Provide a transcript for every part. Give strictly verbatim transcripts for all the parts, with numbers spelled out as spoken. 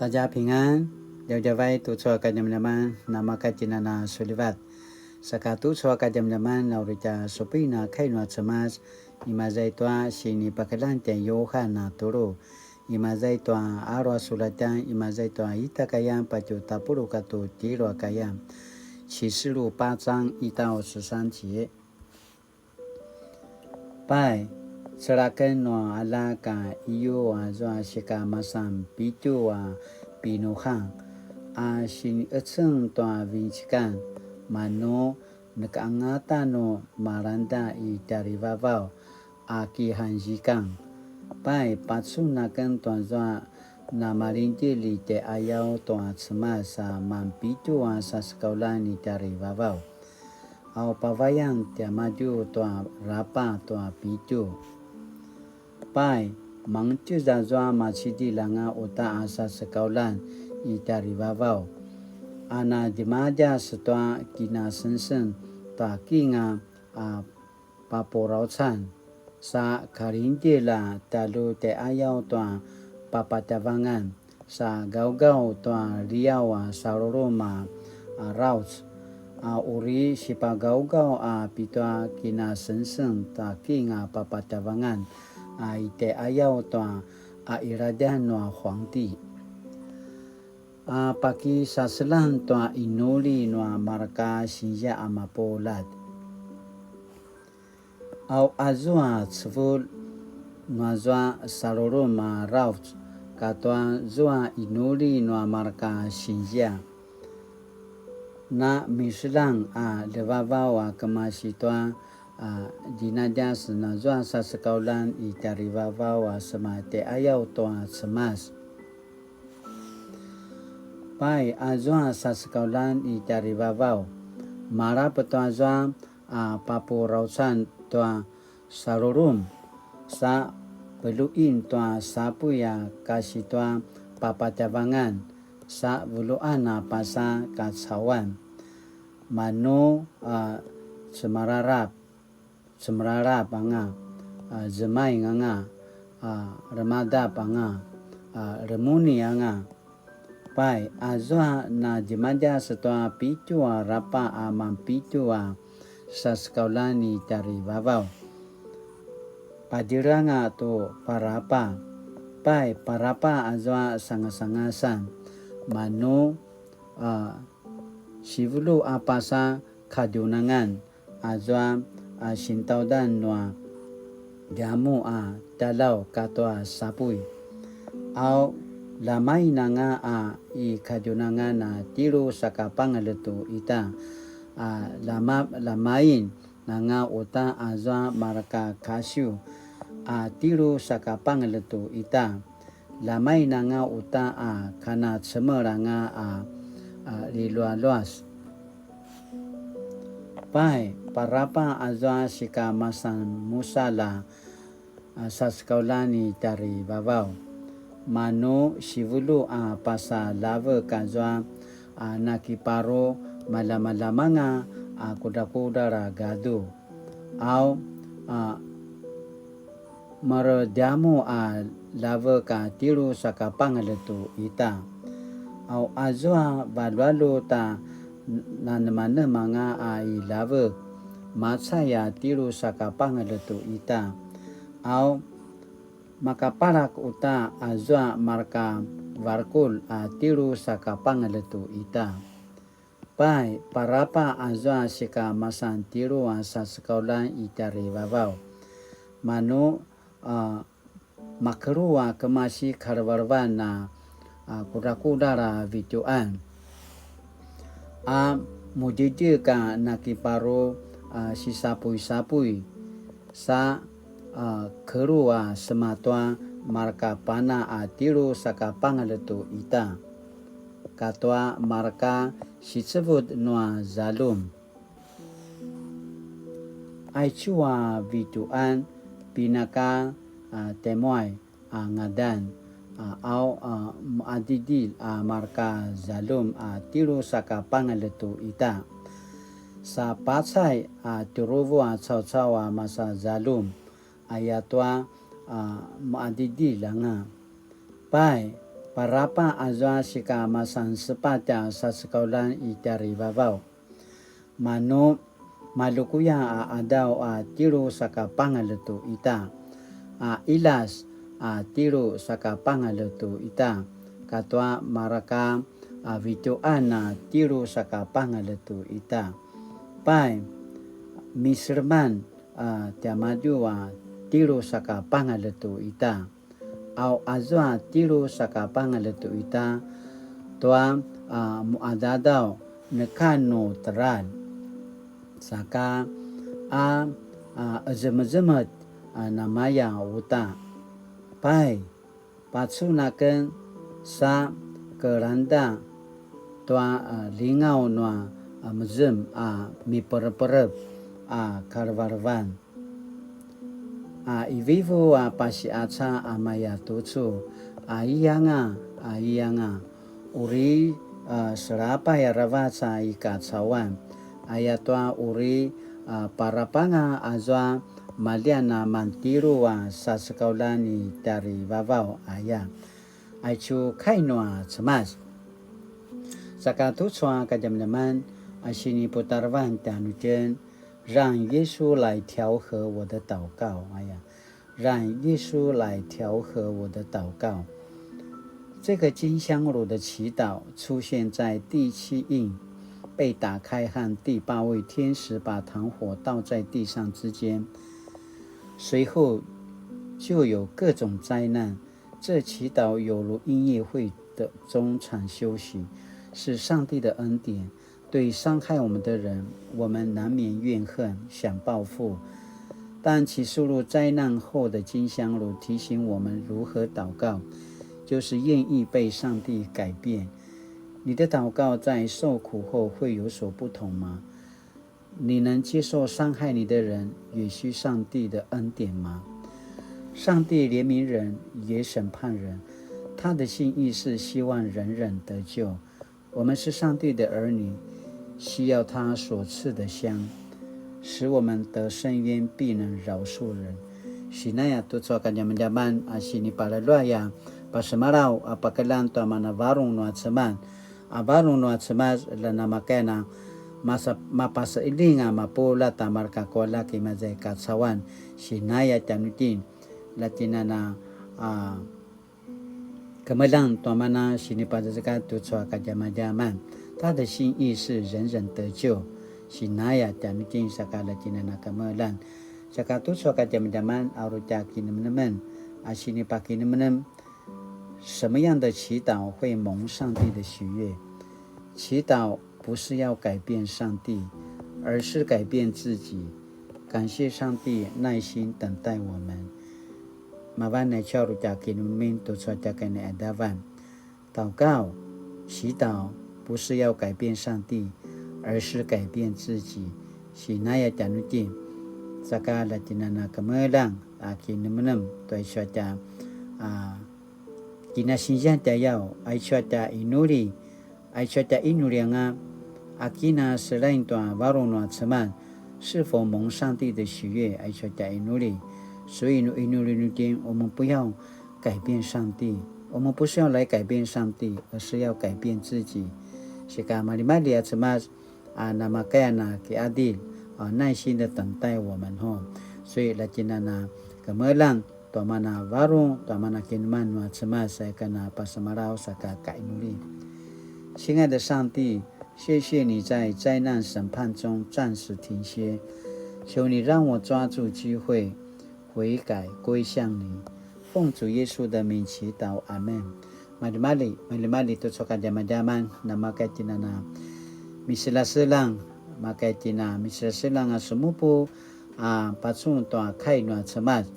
大家平安, djavadjavay tucu a kadjamadjaman, namakatjinana sulivat. Saka tucu a kadjamadjaman, na uri tja supin a kai nua Cemas, imaza i tua sinipakeljang tjai Yuhan a tulu, imaza i tua alu a sulatjan, imaza i tua ita a kayan patje tapuluq katua tjelu a kayan. 启示录八章一到十三节。 Pai, celaken nua Aljak a Iyu azua sika masan pitju a pinuhang, a sini'eceng tua vincikan, manu neka angata nu malangda i tjarivavaw a kihanzikang. Pai, pacun aken tuazua namalingdjelj i tjai'ayaw tua Cemas a manpitju a sasekauljan i tjarivavaw. Au pavayan tiamadju tua rapa tua pitju. Pai, mangtjez azua macidilj anga uta a sasekauljan i tjarivavaw, a na djemadjas tua kinasengseng tua kinga a papuraucan, sa kalingdjelj a tjalju tjai'ayaw tua papatjavangan, sa gaugaw tua liaw a salulum a, a rauc, a uri sipagaugaw a pitua kinasengseng ta kinga papatjavangan, a i tjai'ayaw tua a iladjan nua huangti. A pakisaseljang tua inuli nua marka sinzia a mapuljat. Au azua cevulj nuazua salulum a rauc katua zua inuli nua marka sinzia, na miseljang a ljevavaw a kemasi tua a djinadjas nazua sasekauljan i tjarivavaw a sema tjai'ayaw tua Cemas. Pai, azua sasekauljan i tjarivavaw, malap tuazua a papuraucan tua salulum, sa pelju'in tua sapuy a kasi tua papatjavangan, sa vulu'an a pasa kacauan, manu a cemararap, cemerarap anga, a, zemaing anga, a, remadap anga, a, remuni anga. Pai, azua na djemadjas tua pitju a rapa a manpitju a sasekauljan i tjarivavaw, padjilj anga tu parapa. Pai, parapa azua sangasangasan, manu, a, sivulu a pasa kadjunangan, azua a sintaudan nua djamu a talaw katua sapuy. Au lamain anga a i kadjunangan a tjelu saka pangeljut tu ita, a lama-, lamain anga uta azua marka kasiw a tjelu saka pangeljut tu ita. Lamain anga uta a kana cemel anga a, a, lilualuas. Pai, parapa azua sika masan musalj a, a, sasekauljan i tjarivavaw, manu sivulu a pasa ljavek azua a nakiparu maljamaljamanga a kudrakudral a gadu. Au, a, maredjamu a ljavek a tjelu saka pangeljut tu ita. Au azua valualu ta nanemanemanga a i ljavek, macay a tjelu saka pangeljut tu ita. Au makapalak uta azua marka varkul a tjelu saka pangeljut tu ita. Pai, parapa azua sika masan tjelu a sasekauljan i tjarivavaw, manu, a, makelu a kemasi kalevelevan a, a, kudrakudral a vitju'an, a mudjedjek a nakiparu, a, sisapuysapuy, sa, a, kelu a sema tua marka pana a tjelu saka pangeljut tu ita, katua marka sicevud nua zaljum. Aicu a vitju'an pinaka, a, temuay a ngadan, a, au, a, mu'adidil a marka zaljum a tjelu saka pangeljut tu ita. Sa pacay a tjuruvu a caucau a masa zaljum, ayatua, a, mu'adidil anga. Pai, Parapa azua sika masan sepatj a sasekauljan i tjarivavaw. Manu, malukuya a adaw a tjelu saka pangaljetu ita, a ilas a tjelu saka pangaljetu ita, katua maraka a vitjuan a tjelu saka pangaljetu ita. Pai, miseleman a tiamadju a tjelu saka pangaljetu ita. Au azua tjelu saka pangaljetu ita tua a muadadaw neka nu teral, saka a a ezemezemet a namaya uta. Pai, pacun aken sa kelangda tua a lingaw nua a mezem a mipereperep a kalevalevan. A ivivu a pasiaca a maya tucu, a iyanga, a iyanga, uri a selapay aravac a i kacauan, ayatua uri a parapanga azua maljian a mantjelu a sasekauljan i tjarivavaw aya. Aicu kai nua Cemas. Saka tucu a kadjamadjaman a siniputarevan tjanuitjen, 让耶稣来调和我的祷告。哎呀，让耶稣来调和我的祷告。这个金香炉的祈祷出现在第七印被打开和第八位天使把炭火倒在地上之间，随后就有各种灾难。这祈祷有如音乐会的中场休息，是上帝的恩典，对伤害我们的人，我们难免怨恨，想报复。但启示录灾难后的金香炉提醒我们如何祷告，就是愿意被上帝改变。你的祷告在受苦后会有所不同吗？你能接受伤害你的人也需上帝的恩典吗？上帝怜悯人，也审判人，他的心意是希望人人得救。我们是上帝的儿女，需要他所赐的香，使我们得伸冤，必能饶恕人。Sinaya tucu a kadjamadjaman a sinipalaluaya, pasemalaw a pakeljang tua mana varung nua Cemas, a varung nua Cemas la namakaya na masa, mapasailing a mapuljat a marka kualjak i maza i kacauan, sinaya tjanuitjen, la tjinana a kemeljang tua mana sinipazazekatj tucu a kadjamadjaman. 他的心意是人人得救。Sinaya tjanuitjen saka la tjinana kemeljang. Saka tucu a kadjamadjaman a uri tja kinemenemen a sinipakinemenem, 什么样的祈祷会蒙上帝的喜悦？祈祷不是要改变上帝，而是改变自己。感谢上帝耐心等待我们。Mavan aicu a uri tja kinemenem tucu a tja kinaqadavan. 祷告、祈祷不是要改变上帝，而是改变自己。Sinaya tjanuitjen, saka la tjinana kemeljang a kinemenem tua aicu a tja a kinasinzan tjayaw, aicu a tja inuli, aicu a tja inuli anga, a kinaseljang tua varung nua Cemas, 是否蒙上帝的喜悦？Aicu a tja inuli. 所以 nu inuli nutjin, 我们不要改变上帝，我们不是要来改变上帝，而是要改变自己。Sika malimali a Cemas, a namakaya na kiadil, a 耐心的等待我们 ho. 所以 la tjinana kemeljang tua mana varung, tua mana kineman nua Cemas, aya ken a pasemalaw saka kainuli. 亲爱的上帝，谢谢你在灾难审判中暂时停歇，求你让我抓住机会，悔改归向你。奉主耶稣的名祈祷，阿们。Malimali, malimali tucu a kadjamadjaman, namakaya tjinana miseljaseljang, makaya tjina miseljaseljang a semupu, a pacun tua kai nua Cemas.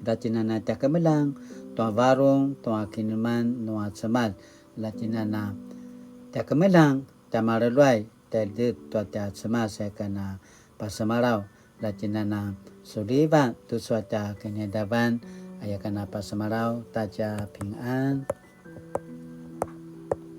La tjinana tja kemeljang tua varung, tua kineman nua Cemas. La tjinana tja kemeljang, tja maleluay, tja ljet tua tja Cemas, aya ken a pasemalaw. La tjinana suliva tucu a tja kinaqadavan, aya ken a pasemalaw, ta tja pingan.